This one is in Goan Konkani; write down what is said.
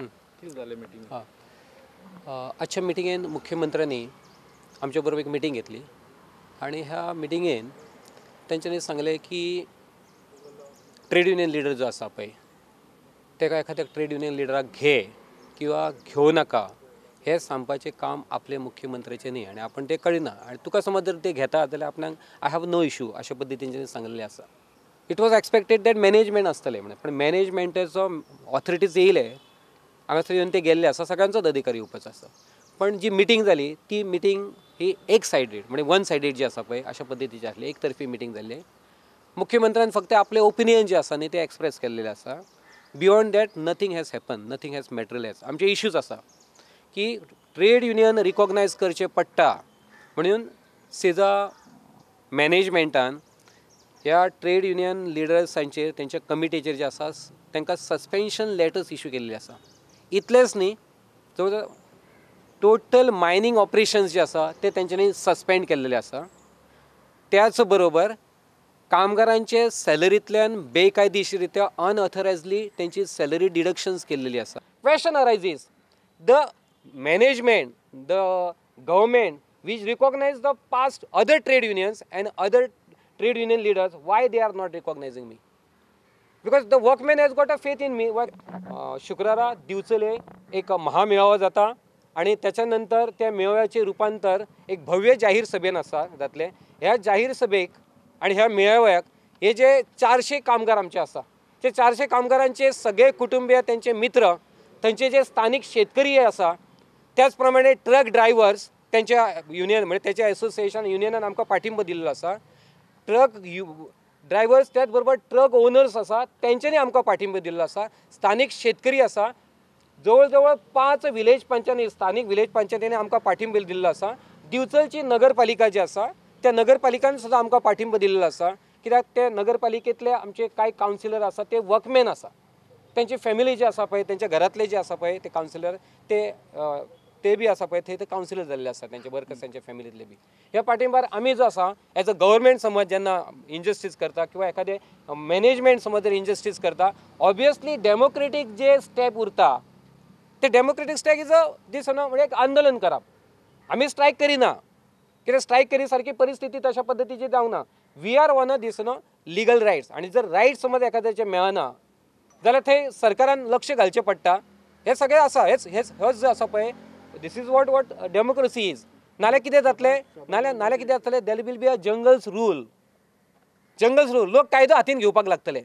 कितें जालें मिटींग? आजच्या मिटिंगेन मुख्यमंत्र्यांनी आमच्या बरोबर एक मिटींग घेतली आनी ह्या मिटिंगेन तेंच्यांनी सांगलें की ट्रेड युनियन लिडर जो आसा पळय तेका एखाद्या ट्रेड युनियन लिडराक घे किंवा घेवं नाका हें सांगपाचें काम आपले मुख्यमंत्र्याचें न्ही आनी आपण तें कळना आनी तुका समज जर ते घेता जाल्यार आपणाक I have no issue अशा पद्दतीन तेंच्यांनी सांगलेलें आसा. It was expected that management आसतलें म्हणून, पण मॅनेजमेंटाचो ऑथॉरिटीज येयले हांगासर येवन ते गेल्ले आसा, सगळ्यांचोच अधिकार येवपाचो आसा. पण जी मिटींग जाली ती मिटींग ही एक सायडीड म्हणजे वन सायडीड जी आसा पळय अशा पद्दतीची आसली, एक तर्फी मिटींग जाल्ली. मुख्यमंत्र्यान फक्त आपले ओपिनियन जे आसा न्ही ते एक्सप्रेस केल्लेले आसा. Beyond that nothing has happen, nothing has materialise. आमचे इश्यूज आसा की ट्रेड युनियन रिकॉग्नायज करचें पडटा म्हणून सेजा मॅनेजमेंटान ह्या ट्रेड युनियन लिडर्सांचेर तेंच्या कमिटीचेर जे आसा तांकां सस्पेन्शन लेटर्स इशू केल्ले आसा. इतलेंच न्ही, जवळ टोटल मायनींग ऑपरेशन्स जे आसा ते तेंच्यांनी सस्पेंड केल्लेले आसा. त्याच बरोबर कामगारांचे सॅलरींतल्यान बेकायदेशीर रित्या अनऑथरायजली तेंची सॅलरी डिडक्शन्स केल्लेली आसा. Question arises, the management, the government which recognise the past other trade unions and other trade union leaders, why they are not recognising me? Because the workman has got a faith in me. शुक्रारा दिवचले एक महामेळावो जाता आनी त्याच्या नंतर त्या मेळाव्याचें रुपांतर एक भव्य जाहीर सभेन आसा जातलें. ह्या जाहीर सभेक आनी ह्या मेळाव्याक हे जे 400 कामगार आमचे आसा ते 400 कामगारांचे सगळे कुटुंबीय, तेंचे मित्र, तेंचे जे स्थानीक शेतकरी आसा, त्याच प्रमाणे ट्रक ड्रायव्हर्स तेंच्या युनियन म्हणजे तेच्या एसोसिएशन युनियनान आमकां पाठिंबो दिल्लो आसा. ट्रक ड्रायव्हर्स त्याच बरोबर ट्रक ओनर्स आसा तेंच्यांनी आमकां पाठिंबो दिल्लो आसा. स्थानीक शेतकरी आसा, जवळ जवळ 5 विलेज पंचायती, स्थानीक विलेज पंचायतींनी आमकां पाठिंबो दिल्लो आसा. दिवचलची नगरपालिका जी आसा त्या नगरपालिकान सुद्दां आमकां पाठिंबो दिल्लो आसा, कित्याक ते नगरपालिकेंतले आमचे कांय कावन्सिलर आसा ते वर्कमॅन आसा, तेंची फॅमिली जी आसा पळय, तेंच्या घरांतले जे आसा पळय ते कावन्सिलर ते बी आसा पळय ते कावन्सिलर जाल्ले आसा, तेंचे वर्कर्स तेंच्या फॅमिलींतले बी. ह्या पाठिंबार आमी जो आसा एज अ गव्हर्मेंट समज जेन्ना इनजस्टीस करता किंवा एखादें मॅनेजमेंट समज जर इनजस्टीस करता, ऑब्वियसली डेमोक्रेटीक जे स्टेप उरता ते democratic step is a this न्हू म्हणजे एक आंदोलन करप. आमी स्ट्रायक करिना कित्याक स्ट्रायक करी सारकी परिस्थिती तशा पद्दतीची जावंक ना. We are on a this न्हू लिगल रायट्स आनी जर रायट्स समज एखाद्याचे मेळना जाल्यार थंय सरकारान लक्ष घालचें पडटा. हें सगळें आसा, हेच हेच होच जो आसा पळय this is what what democracy is. नाल्यार कितें जातलें, नाल्यार कितें जातलें, there will be a jungles rule, jungles rule, लोक कायदो हातीन घेवपाक लागतले.